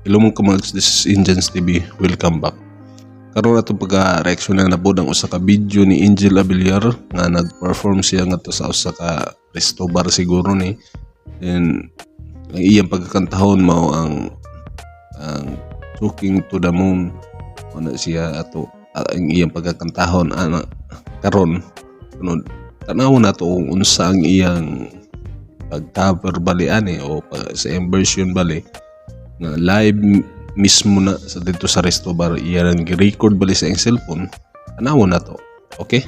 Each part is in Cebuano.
Hello mga kamags, this is Indians TV. Welcome back. Karon atong pagka-reaction na nabod ang usa ka video ni Angel Abellar nga nag-perform siya ngadto sa usa ka resto bar siguro ni. Then ang iyang pagkakantahon mao ang Talking to the Moon. Ano siya ato ang iyang pagkakantahon ana karon sunod tan-awon nato kung unsa ang iyang pag-cover bali ani o sa iyang version bali nga live mismo na sa dito sa resto bar iyang gi-record bali sa iyang cellphone. Tan-awon nato. Okay,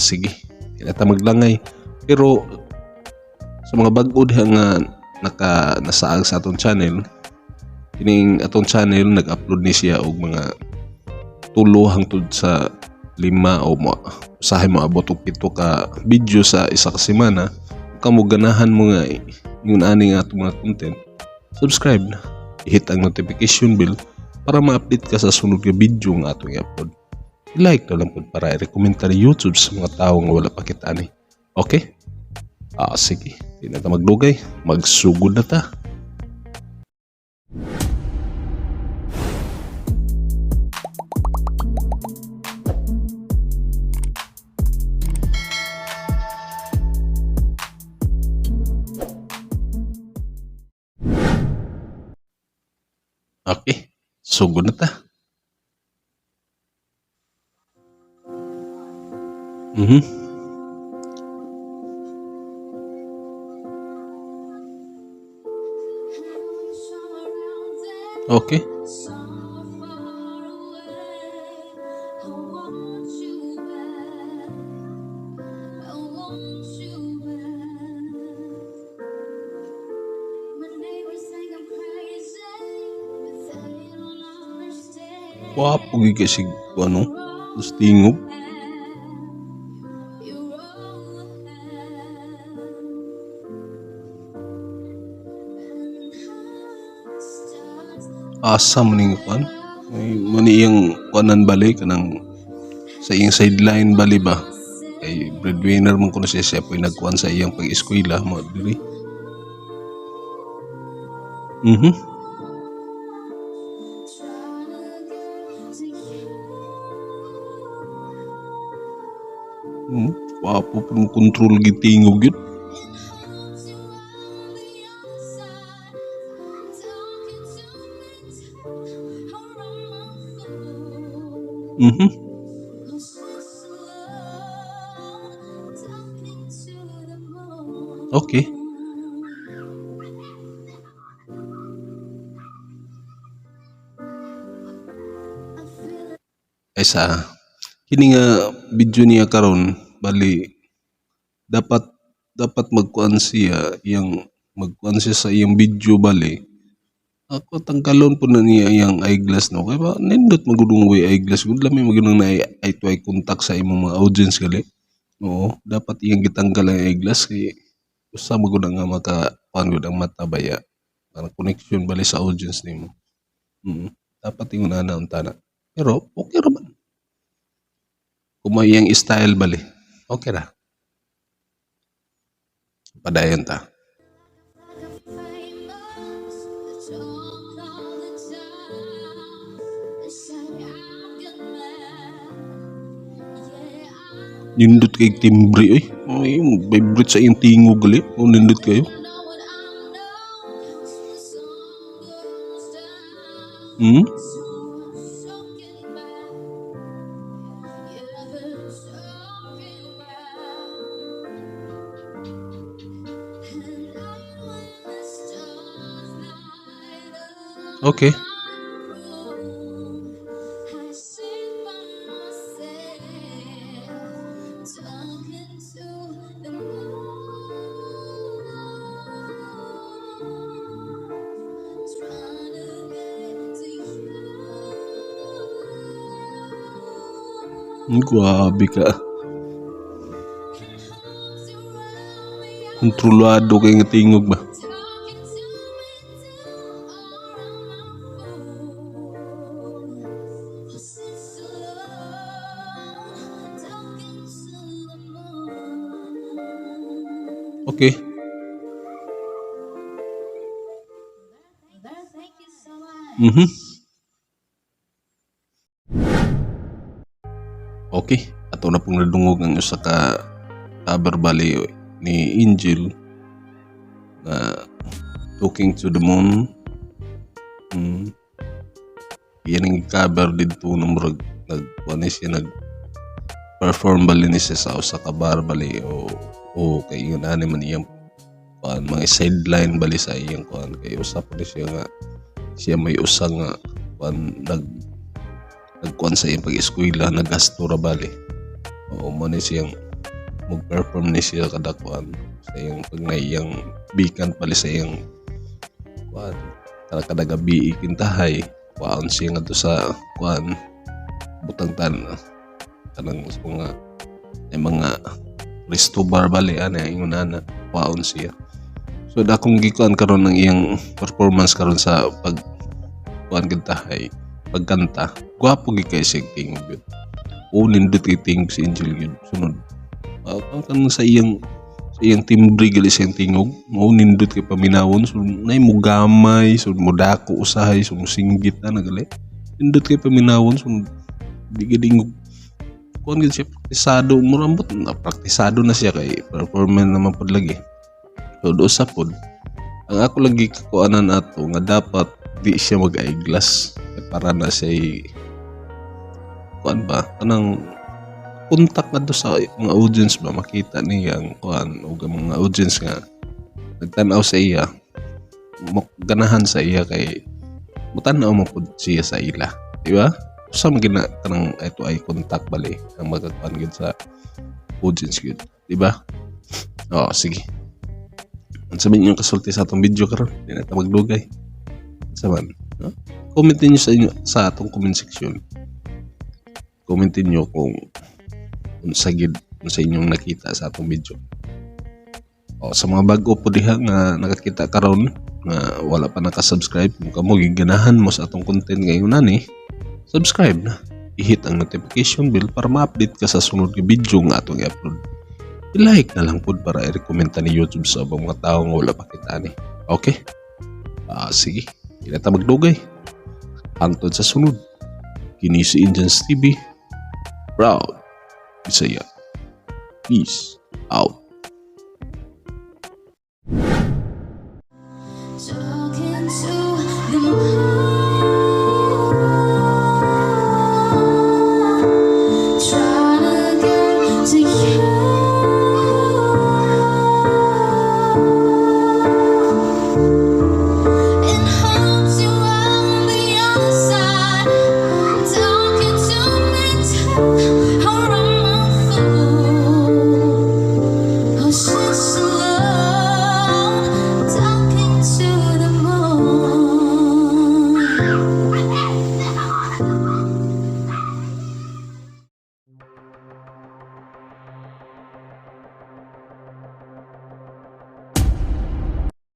sige, di na ta maglangay. Pero sa mga bag-o diha nga naka nasaag sa atong channel, kining atong channel nag-upload ni siya og mga 3 hangtod sa 5 o mo usahay moabot og 7 ka video sa isa ka semana. Kung kamo ganahan mo nga ingon ani nga atong mga content, subscribe na, i-hit ang notification bell para ma-update ka sa sunod nga video nga atong i-upload. I-like na lang pud para i-recommend ta ni YouTube sa mga tawo nga wala pa kita ani. Okay? Sige, di na ta magdugay, magsugod na ta. Okay, sugod na ta. Okay. Gwapo gyud kay sig ano, tas tingog. Asa man ning kuan? May mani iyang kuanan bali kanang sa iyang sideline bali ba? Kay breadwinner man kuno siya, siya po'y nagkuan sa iyang pag-eskwela mo diri. Gwapo pud mo kontrol gitingog gyud. Okay. Kaysa kini nga video niya karon bali dapat magkuan siya iyang magkuan siya sa iyang video bali. Ako tanggalon pud na niya iyang eyeglass, no, kay ba nindot man gud way eyeglass gud, lami man gud na eye to eye contact sa imong mga audience gali. Oo, dapat iyang gitanggal ang eyeglass kay usa man gud nga maka kuan gud ang mata baya parang connection bali sa audience nimo. Dapat ingon ana unta na. Pero okay ra man. Kung may iyang style bali, okay ra. Padayon ta. Nindot kay timbre oy. Ay, vibrate sa iyang tingog gali. O nindot kayo. Okay. Grabe ka. Kontrolado kay nga tingog ba? Okay. Okay, ato na pong nadungog ang usa ka cover bali ni Angel na "Talking to the Moon". Yan ang cover dito ng murag nag kuan ni siya, nag perform bali ni siya sa usa ka bar bali o kay yun ani man iyang kuan, mga sideline bali sa iyang kuan, kay usa pa ni siya nga siya may usa nga kuan, nagkuan sa iyang pag-eskwela, naggasto ra bali. Oo, mo ni siyang mag-perform ni siya kada kuan sa iyang pag na iyang vacant bali sa iyang kuan, kada kada gabi ikintahay kuan siya ngadto sa kuan, butang tan kanang sa mga ay mga resto bar bali ana, ingon ana, kuaon siya. So dakong gikuan karon ng iyang performance karon sa pag kuan kintahay, pagkanta, gwapo gid kay siya tingog yun. O nindot kay tingog si Angel yun. Sunod ang kanang sa iyang timbre gali, sa iyang tingog mao nindot kay paminawon. So nay mo gamay, so mo dako usahay, so mo singgit na nagali, nindot kay paminawon. So di gid ingog kuan gid siya, praktisado, murambot na praktisado na siya kay performance naman pod lagi. So do sa pod ang ako lagi kakuanan ato nga dapat di siya mag eyeglass kay para na siya kuan ba, kanang contact na do sa mga audience ba, makita niya ang kuan ug ang mga audience nga nagtan-aw sa iya mo ganahan sa iya kay mutan-aw mo pud siya sa ila, di ba? Usa man gina kanang ito ay contact bali ang magakuan gid sa audience gid, di ba? Oh, sige, unsa man inyong kasulti sa atong video karon? Di na ta magdugay. Unsa man, no? Comment niyo sa inyo sa atong comment section. Comment niyo kung unsa gid, unsa inyong nakita sa atong video. O, sa mga bago po diha nga nakakita karon nga wala pa naka-subscribe, kung kamo giganahan mo sa atong content ngayon ani, subscribe na. I-hit ang notification bell para ma-update ka sa sunod nga video nga atong i-upload. I-like na lang pod para i-recommend ta ni YouTube sa ubang mga tao nga wala pa kita ani. Okay? Ah, sige. Di na ta magdugay. Hangtod sa sunod. Kini si Indians TV. Proud. Bisaya. Peace out.